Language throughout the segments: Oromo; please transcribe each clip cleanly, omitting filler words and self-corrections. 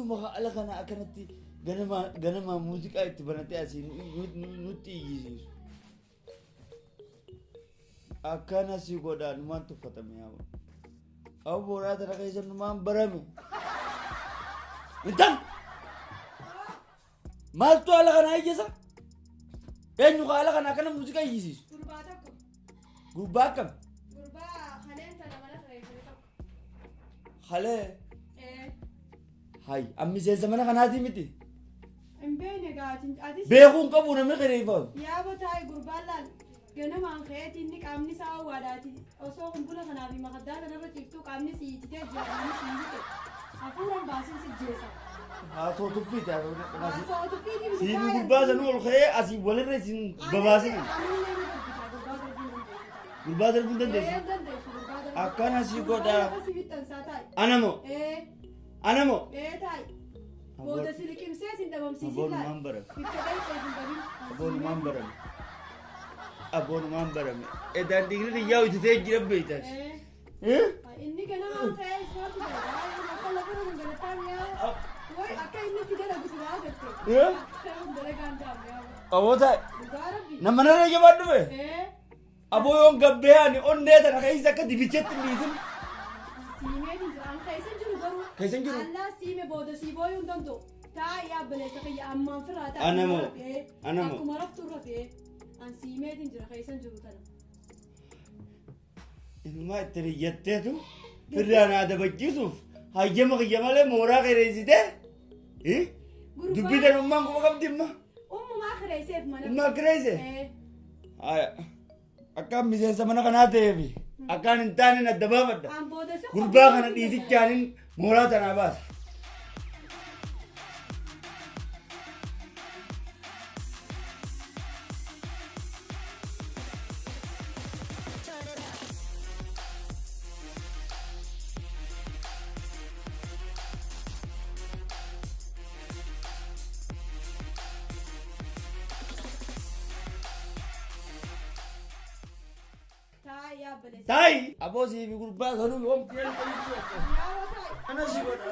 Eenyuma ala kana akkanatti ganama ganama muuziqaa itti banatee asii nutti iyyisiisu. Akkana si godhaa numaan tuffatame yaa. Abu mooraa tana keessa numaan barame. Intal! Maaltu ala kanaa iyyisa? Eenyu ala kana akkana muuziqaa iyyisiisu? Gurbaa tokko. Gurbaa akkam? Gurbaa haleen tana mana kireeffate tokko. Halee. Ee. Hay, an miseensa mana kanaatii miti. Hin beekne gaatiin atis. Beekuun qabu namni kireeffatu. Yaaba taa'e gurbaan laal. Ganamaan ka'eeti inni qaamni isaa awwaadhaati. Osoo kumbula kanaa fi makaddaa kanarra ciiftuu qaamni si ititee jira qaamni si hite. Hafuuraan baasuun si jeesa. Haasoo tuffiiti haasoo. Haasoo tuffiiti. Siifi gurbaa sanuu ol ka'ee asii walirra isin babaasina. Ammallee ni darbita gurbaa darbuu hin dandeessu. Gurbaa darbuu hin dandeessu. Ee dandeessu gurbaa darbuu. Akkana si godha. Gurbaan si bixxansaa taa'e. Anamo. Ee. Anamo. Ee taa'e. Booda si liqimsee sin dhabamsiisin Aboonumaan barame. Bikka dhayxee hin dhabin. Aboonumaan barame. Aboonumaan barame. Edaan dhiigni xiyyaa hojjetee jira beektas. Ee. Inni ganamaan ka'ee ispoortii dalagaa. Akka lafa gangalataa mi'aawa. Way akka inni itti dalagu si agartee. Akka dalagaan ta'u mi'aawa. Aboo taa'e. Dhugaa rabbi. Nama narra jabaa dhufe. Ee. Aboo yoon gabbee ani onnee tana keessa akka dibichetti hin dhiisin. Siimee hin jiru. An keessa hin jiru garuu. Keessa hin jiru? Allaa siime booda sii booyuu hin danda'u. Taa'ee yaabaleessa kiyya ammaan firraa taa'e. Anamo. Anamo. Akkuma raftu rafee. An siimee hin jira keessa hin jiru tana. Inumaa itti riyyatteetu firraa na adabachiisuuf hayyama kiyya malee mooraa kireessitee. Dubbii tan ummaan quba qabdi imma. Ummumaa kireesseef mana. Ummaa kireesse? Ee. Haya. Akkaan miseensa mana kanaa ta'eefi akkaan hin taane adda baafadha. An booda si Gurbaa kana dhiitichaanin mooraa tanaa baasa. Taa'ee yaabaleessa. Taayi! Aboo siifi gurbaa sanuu yoom Yaaba taa'e. Ana si godha.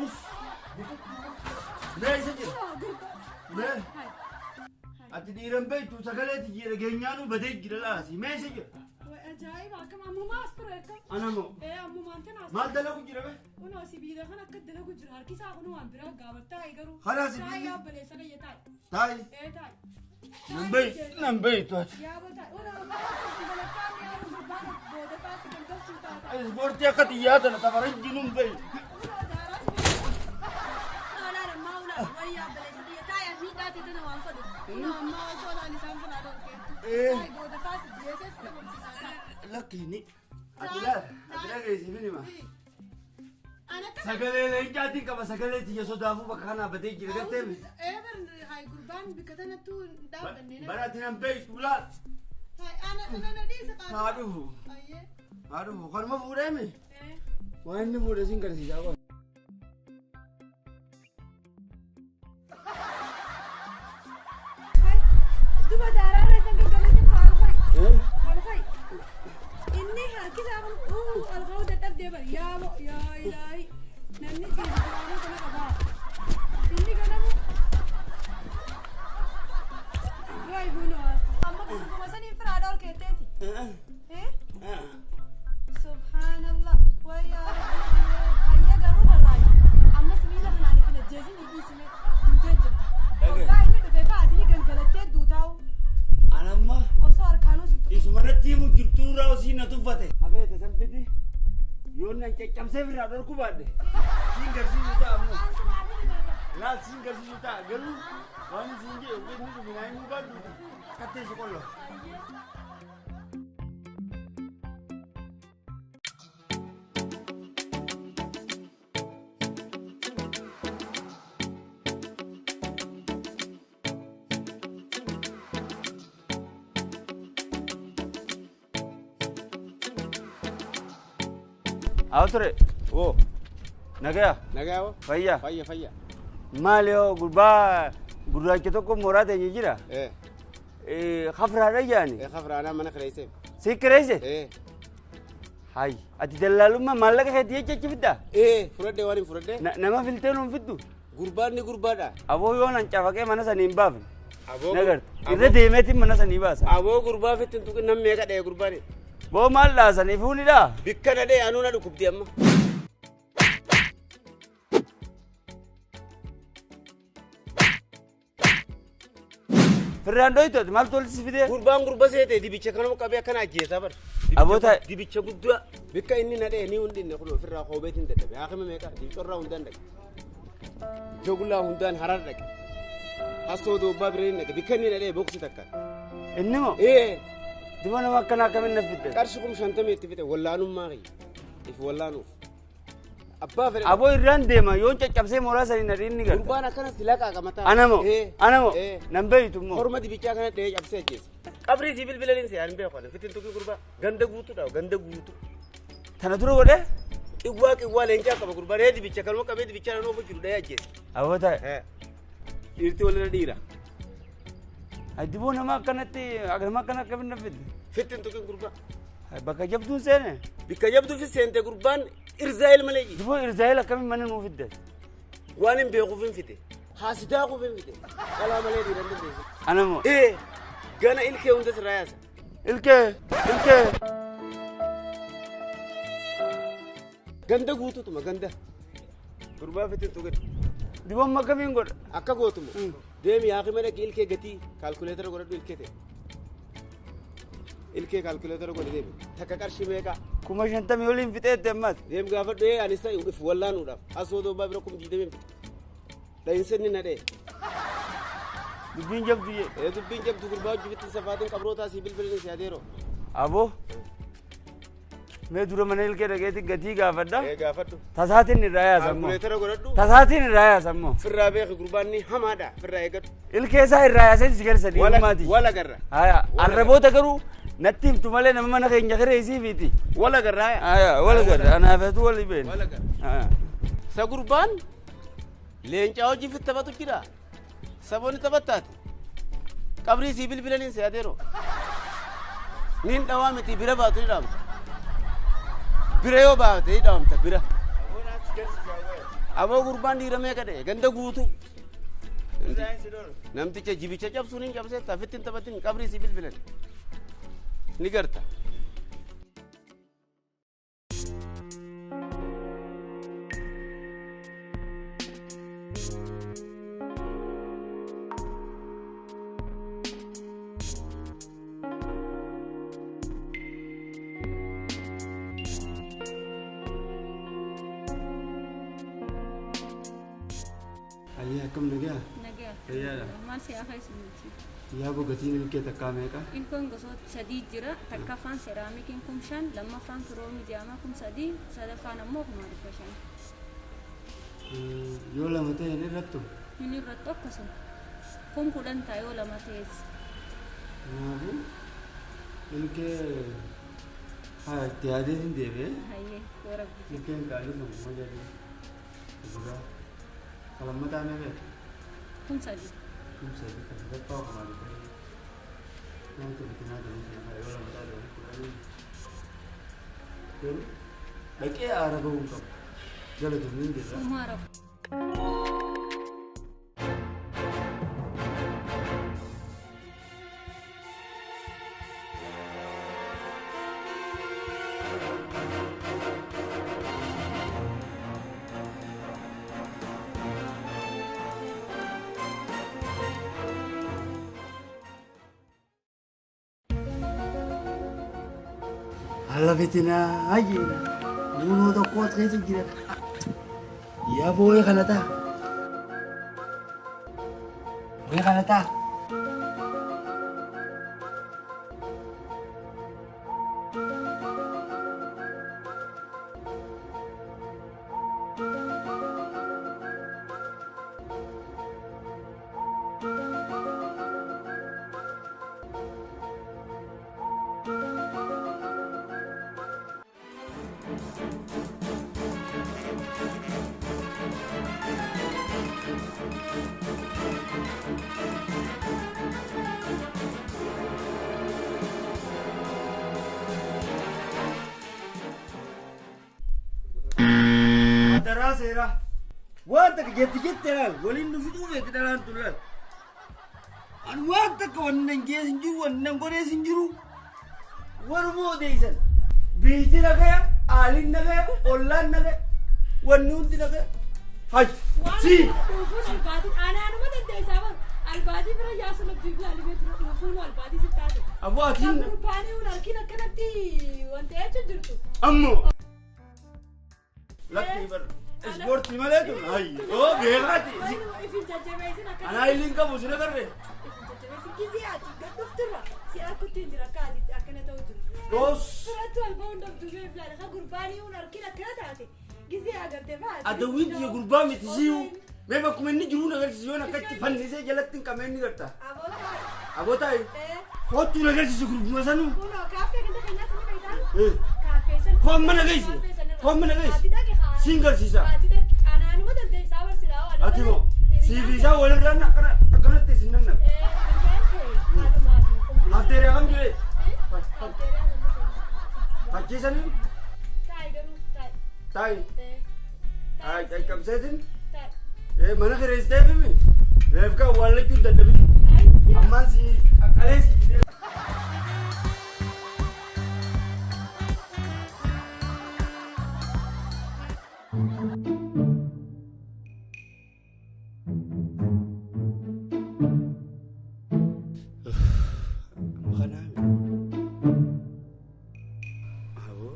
Uff! Mee isa jira? Mee? Ati dhiiran beektu sagalee tiyyeera geenyaanuu badee jira laasi. Mee isa jira? Ajaa'iba akkam ammumaa as ture akkam. Ana moo? Ee ammumaan tana as. Maal dalagu jira bee? Kunoo sibiila kan akka dalagu jira harki isaa kunoo waan biraa gaafattaa garuu. Karaa sibiilli? Taa'ee yaabaleessa kiyya taa'e. Taayi! Ee taa'e. Nan beektu nan beektu ati. Yaaba taa'e. Kunoo galataa mi'aawu gurbaan booda faasi galgalchuu taata. Ispoortii akka xiyyaa tana tafaran jinuun beektu. Kunoo daaraa sibiila. Kunoo laala ammaa ulaa wayii yaabaleessa kiyya taa'e miidhaa ta'e tana waan fadhu. Kunoo ammaa osoo laal isaan funaa dhorkeettu. Ee. Taa'e booda faasi jeesee si dhabamsiisaa taa'e. Lakkiini. Ati laal ati dhageessi minima. An akka Sagalee leencaatiin qaba sagalee tiyya sodaafuu bakka kanaa badee jira gartee mi? Eebar hay gurbaan bikka tanattuu hin dhaabbanne. Bara ati nan beektu laal. Hay ana ana dhiisa qaata. Haa dhufu. Ayyee. Haa dhufu. Kanuma fuudhee mi? Ee. Waan inni fuudhe sin garsiisaa qofa. Hay duba daaraa irra isan gaggalatti haal fa'i. Haal fa'i. Inni harki isaa kun ol ka'uu dadhabdee bari yaabo yaa ilaahi namni ciisu duraanuu kana qabaa. Inni ganamu. Wayi kunoo amma gurbuma saniin firaa dhorkeetteeti. Ee. Subhanallah. Way yaa Rabbi. Ayyee garuu barraa'e. Amma sibiila kanaan itti ajjeesin dhiisine duutee jirta. Hoggaa inni dhufe fa'aati ni gangalattee duutaa'u. Anamma Osoo harkaanuu si tuqe. isumarratti himu jirtuu irraa osii na tuffate. Hafeete san fidi yoon nan caccabsee firraa dhorkuu baadhe. Siin garsiisu ta'a ammoo. Laal siin garsiisu ta'a garuu waan siin jedhu inni dhufe naa himuu baadhu akka teessu qollo. Haa ture. Oo, Nagaya. nagaa hoo? Fayyaa. Fayya fayya. Maali yoo gurbaa gurraacha tokko mooraa teenya jira. Ee, Kafraadha jaani. ee kafraanaa mana kireesseef. Si kireesse? Ee, Hay ati dallaalummaa maallaqa keetii jecha fiddaa? Ee fudhadhee waan hin fudhadhee. Nama filtee nuun fiddu? Gurbaan ni gurbaadha. Aboo yoo nan cafaqee mana sanii hin baafne. Nagarta. Irra deemeetiin mana sanii baasa. Aboo gurbaa fitti hin tuqin namni meeqa dha'e gurbaan. Boo maal dhaasanii fuunidhaa? Bikka na dha'e anuu na dhukkubdi amma. Firraan dhoytooti maal tolchisi fidee? Gurbaan gurba seete dibicha kanuma qabee akkana ajjeesaa bara. Aboota dibicha guddaa bikka inni na dha'e ni hundi inni kun ofirraa koobeetiin dadhabe haakima meeqa dibicorraa hundaan dhaqe. Jogullaa hundaan harar dhaqe. Hassoo doobbaa bireen dhaqe bikka inni na dha'e boksi takka. Inni moo? Ee. Diba nama akkanaa akkamiin na fidde? Qarshi 50,000 itti fide wallaanummaa kiyya. If wallaanuuf. Abbaa fedhe. Aboo irraan deema yoon caccabsee mooraa sanii na dhiinni garta. Gurbaan akkana silaqaa qamataa. Anamo. Anamo. Nan beeytu immoo. Horma dibichaa kana dha'ee cabsee ajjeese. Qabrii si bilbilaniin si ani beeku fitin tuqii gurbaa ganda guutuudha ganda guutu. Tana dura godhee? Qiwwaa qiwwaa leencaa qaba gurbaan ee dibicha kanuma qabee dibichaa nan oofu jiru dha'ee ajjeese. Aboo ta'e. Dhiirti walirra dhiira. Diboo nama akkanatti nama akkana akkamiin na fidde? Fitin tuqii gurbaa. Bakka jabduun seene? Bakka jabduu fi seente gurbaan Irzaayil malee. Diboo Irzaayil akkamiin mana nuu fidde? Waan hin beekuuf hin fide. Haasidaa quuf hin fide. Qalaa malee dhiiran dandeessu. Anamo. Ee gana ilkee hunda sirraa yaasa. Ilkee ilkee. Ganda guutuutuma ganda. Gurbaa fitin tuqin. Diboon akkamiin godha? Akka gootumu. Deemi haakima dhaqi ilkee gatii kaalkuleetara godhadhu ilkee ta'e. Ilkee kaalkuleetara godhi deemi. Takka qarshii meeqa? 50,000 oliin fixeette ammas. Deem gaafadhu ee anis ta'e if wallaanuudhaaf. Asoo doobbaa bira 20,000 fixe. Dhahinsa inni na dha'e. Dubbiin jabdu jee. Ee dubbiin jabdu gurbaa hojii fitti safaatiin qabrootaa sii bilbilanii si adeeroo. Aboo. Mee dura mana ilkee dhaqeetti gatii gaafadha. Ee gaafadhu. Tasaatiin irraa yaasa ammoo. Kaalkuleetara godhadhu. Tasaatiin irraa yaasa ammoo. Firraa beeki gurbaan ni hamaadha firraa eeggadhu. Ilkee isaa irraa yaasee si garsa dhiirummaati. Wala garra. Haya arraboota garuu natti himtu malee nama mana keenya kireessii fiiti. Wala garra. Haya wala garra anaafetu wali beena. Wala garra. Sa gurbaan leencaa hojii fit taphatu jira. Saboonni taphattaati. Qabrii sii bilbilaniin si adeeroo. Niin dhawaa miti bira baatu ni dhaamta. Bira yoo baate ni dhaamta bira. Aboo gurbaan dhiira meeqa dha'e ganda guutuu. Namticha jibicha cabsuun hin cabseetta fitti hin taphatin qabrii sii bilbilan. Ni garta. Ayyaa akkam nagaa? Nagaa. Fayyaadha. Maal si hafa isinitti? Yaa gatiin ilkee takkaa meeqa? Ilkoon gosoota sadii jira. Takkaffaan seeraamikiin 5,000, lammaffaan kiroomii jaamaa 3,000, sadaffaan ammoo 500,000. Yoo lama ta'e hin irrattu? Hin irrattu akkasuma. 10,000 ta'a yoo lama ta'es. Kanaafuu ilkee haa itti yaadeetiin deebi'ee. Hayyee yoo rabbi. Ilkeen qaalii sun kuma jedhee. Dhugaa. Kalammataa meeqa? 3,000. 3,000 kan sadaffaa 500,000. Nama bitinaa jedhanii sana yoo lama taate 10,000. Garuu dhaqee aara bahuu hin qabu. Galatoomni hin jirra. Uumaa rabu. Alla fitinaa ajjeera. Muunoo tokko as keessa jira. Yaa boo'ee kana ta'a. Boo'ee kana ta'a. Thank you. Karaa seeraa. Waan takka jetti jettee laal waliin nu fixuu feeti dhalaan tun laal. Ani waan takka wannan gees hin jiru wannan godhees hin jiru. Waruma odeessan. Biiti nagaya, aaliin nagaya, ollaan nagaya, wanni hundi nagaya. Hay, si. Dhuufuun albaatiin anaanuma dandeessaa bar albaatii bira yaasu labdii ilaalimee ture dhuufuun albaatii si taate. Aboo atiin Gurbaanii hun harkiin akkanatti wanta jechuun jirtu. Ammoo. Lakkii bar ispoortii malee tun hay. Oo beekaati. Ifin jajjabeessin akkana. Anaa illiin qabu si nagarree. Ifin jajjabeessin gizee ati gad dhufturra si harkutti hin jira akka ati akkana ta'u jiru. Dos. Biratti wal ba'uun dhabdu mee ilaali ka gurbaanii hun harkiin akkana taate gizee agartee fa'a. Adawwiin kiyya gurbaa miti siyyuu. Mee bakkuma inni jiru na agarsiisi yoon akkatti fannisee jalatti hin qabee inni garta. Aboo taa'e. Aboo taa'i. Kottuu na agarsiisi gurbuma sanuu. Kunoo kaaffee ganda keenyaa sini fayyadamu. Kaaffee san. Koomma na geessi. Koomma na geessi. Ati dhaqe haa. Siin garsiisa. Ati dhaqe anaanuma dandeessaa barsiisaa waan. Ati moo siif isaa walirraan akkana akkanatti isin nanna. Hafteerii kam jiree? Fakkiisanii Taa'i garuu taa'i. Taa'i. Taa'i qaqqabseetin. Taa'i. Mana kireessitee fimi. Reefka awwaallachuun dadhabin. Taa'i. Ammaan si qaqqalee si fidee. Amma kanaa Aboo.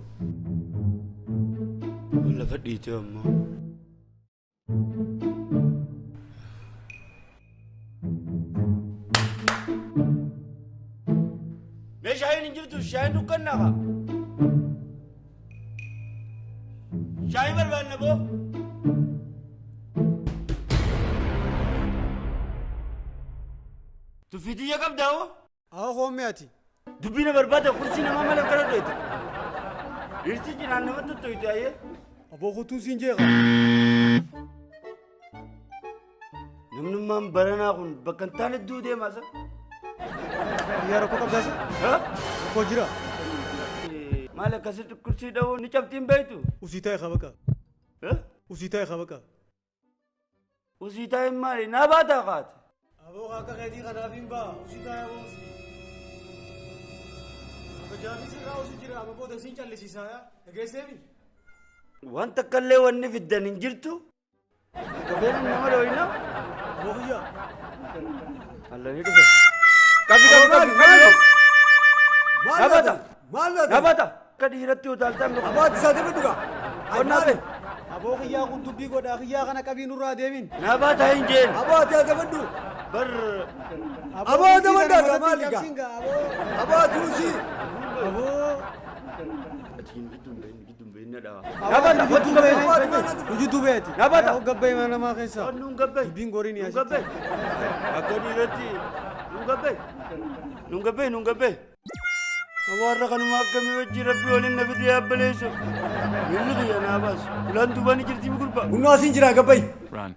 Kun lafa dhiitee ammoo. Mee shaayiin hin jirtu shaayiin dukkannaa kaa. Shaayii barbaanna boo. Tuffii qabdaa hoo? Awwa koommee ati. Dubbii na barbaada kursii namaa malee akkana dhoyte. Dhirsi cinaan nama tuttuqte ayyee. Aboo kutuun siin jeeqa. Namnummaan baranaa kun bakka hin taane du'u deemaa isa. Biyyaa rakkoo qabdaas? Ha? Rakkoo jira. Maal akkasitti kursii dha'uu ni cabtiin beektu? Usii taa'e kabaqa. Ha? Usii taa'e kabaqa. Usii taa'e maali? Naa baataa kaate. Aboo akka keetii kanaaf hin ba'a. Usii taa'e aboo usii. Kabajaafi sirraa usii jira amma booda siin callisiisaa yaa. Dhageesseemi? Waan takka illee wanni fiddan hin jirtu. Akka fedhan nama dhooyna. Aboo kiyya. Allanii dhufe. Qabi qabi qabi qabi. Maal Naa baata. laata? Maal laata? Naa baata. Akka dhiiratti utaaltaan Aboo ati isaa deebiin dhugaa. Qonnaa be. Aboo kiyyaa kun dubbii godhaa kiyyaa kana qabii nurraa deemin. Naa baata hin jeen. Aboo ati haa deebiin. Bar. Aboo usii deebiin kana dhugaa matatti maali hin gaa? cabsin gaa aboo. Aboo ati usii. Aboo. Ati hin gidduun bahin gidduun bahin na dhawa. Aboo Naa baata. nu Kottu jidduu qabee. Aboo ati beeti. maal natti Nu jidduu beeti. Naa baata. Yaa gabbaye mana namaa keessa. Nuun gabbaye. Dubbiin goriin Nuun asitti. gabbaye. Akka dhiiratti nuun gabbaye. Nuun gabbaye nuun gabbaye. Warra kanuma akkamii wajjin rabbi waliin na fidee yabbaleessu. Miilli kiyya naa baasu. Ulaan duubaan ni jirti mi gurbaa. Humna asiin jira gabbayi. Run.